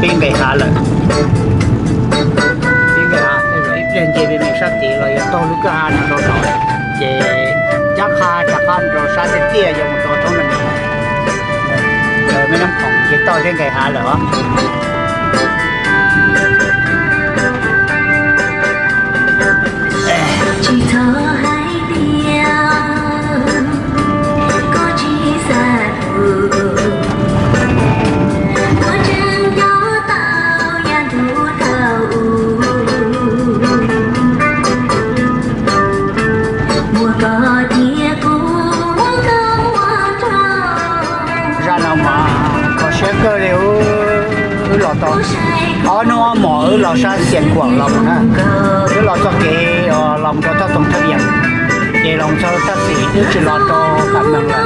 Pib nqes hav lawm, pib nqes hav, tej zaum ib pliag nce me me sab tid los yog taug lub kwj ha no rau tod, ces ncaj qha rov qab rau sab tiaj tiaj yuav mus rau thoob na, me Nab Khoom ces toj thiab nqes hav lawm os. Tsis txhob hais tias koj tsis xav tus, koj tseem nco tau yav ntuj thaum ub. Muaj koj tiag kuv muaj koj ua rau. Zaj no mas kho siab kawg li, wb los tau ob hnub ob hmos wb los sab Xias Khuam los mus na. Wb los txoj kev los mus rau Thoj Toom Thaj Vias, ces los txog Thaj Xim, wb tsis los rau Kam Mees lawm.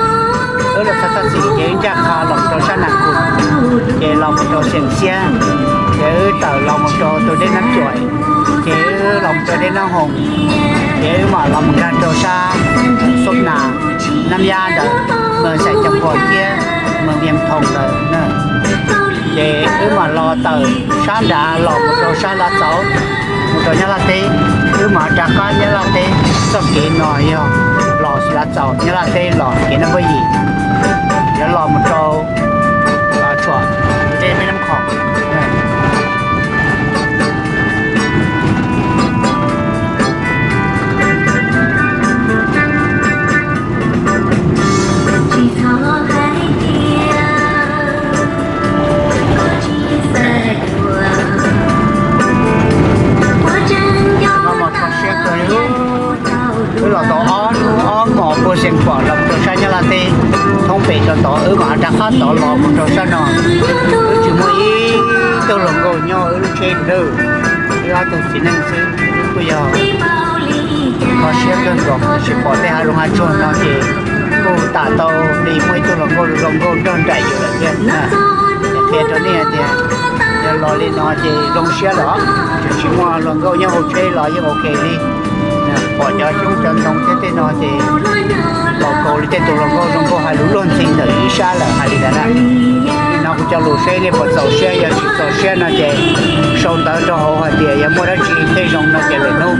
Wb los txog Thaj Xim ces wb ncaj qha los rau sab Nas Kus, ces los mus rau Xias Xiab, ces wb tawm los mus rau tus dej Nab Cuam, ces wb los mus rau dej Nab Hoos, ces wb mam los mus nkag rau sab Xoob Nas, Nab Yab ntawd, Moos Xais Cas Pos thiab Moos Vias Thoos ntawd na. Ces wb mam los tawm sab nrad los mus rau sab Lav Txaus, mus rau Nyab Laj teb. Wb mam rov qab Nyab Laj teb, txoj kev no yog los Lav Txaus Nyab Laj teb los kev nab npawb yim, yuav los mus rau tshuam tej me Nab Khoom. Tsis txhob hais tias koj tsis xav tus, koj tseem nco tau. Kho siab kawg li, wb los tau ob hnub ob hmos puag Xias Khuam los rau sab Nyab Laj teb, thoob pem rau tod wb mam rov qab tod los mus rau sab no. Wb tsis muaj ib tug hluas nkauj nyob wb lub tsheb lawm, wb ob tug txiv neej xwb. Kuj yog kho siab kawg nkaus, tsis pom tej hav zoov hav tsuag no ces kuj tas tau li muaj ib tug hluas nkauj zoo nkauj nrog nraim yus lawm thiab. Qhia rau nej tias yog los li no ces zoo siab lawm, tseem tsis muaj hluas nkauj nyob hauv tsheb los yeej ok li. Pom cov xyoob cov ntoo thiab tej no ces los kaus li tej tus hluas nkauj zoo nkauj hais lus luag ntxhi ntawm ib sab lawm hais li ntawd na. Li no kuv cov lus seb nej puas txaus siab, yog tsis txaus siab no ces sau ntawv rau hauv hais tias yog muaj dab tsi thiaj zoo no ces lwm hnub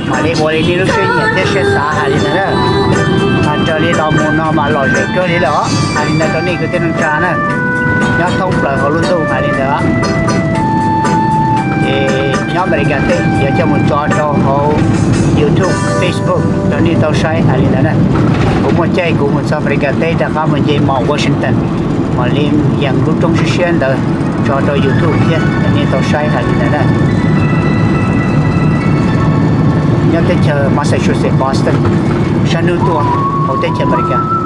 mam li ua li nej lub siab nyiam thiab siab xav hais li ntawd na. Mas raws li los mus no mas lom zem kawg li lawm os, hais li ntawd rau nej kwv tij neej tsa na, nyob thoob plaws hauv lub ntuj hais li ntawd. Ces nyob Amelikas teb yuav coj mus tso rau hauv YouTube, Facebook rau nej tau saib hais li ntawd na. Kuv muaj caij kuv mus txog Amelikas teb rov qab mus nce mos Washington, mam li yees lub roob siab siab ntawd tso rau YouTube thiab rau nej tau saib hais li ntawd na. Nyob teb chaws Massachusetts, Boston, sab hnub tuaj hauv teb chaws Amelikas.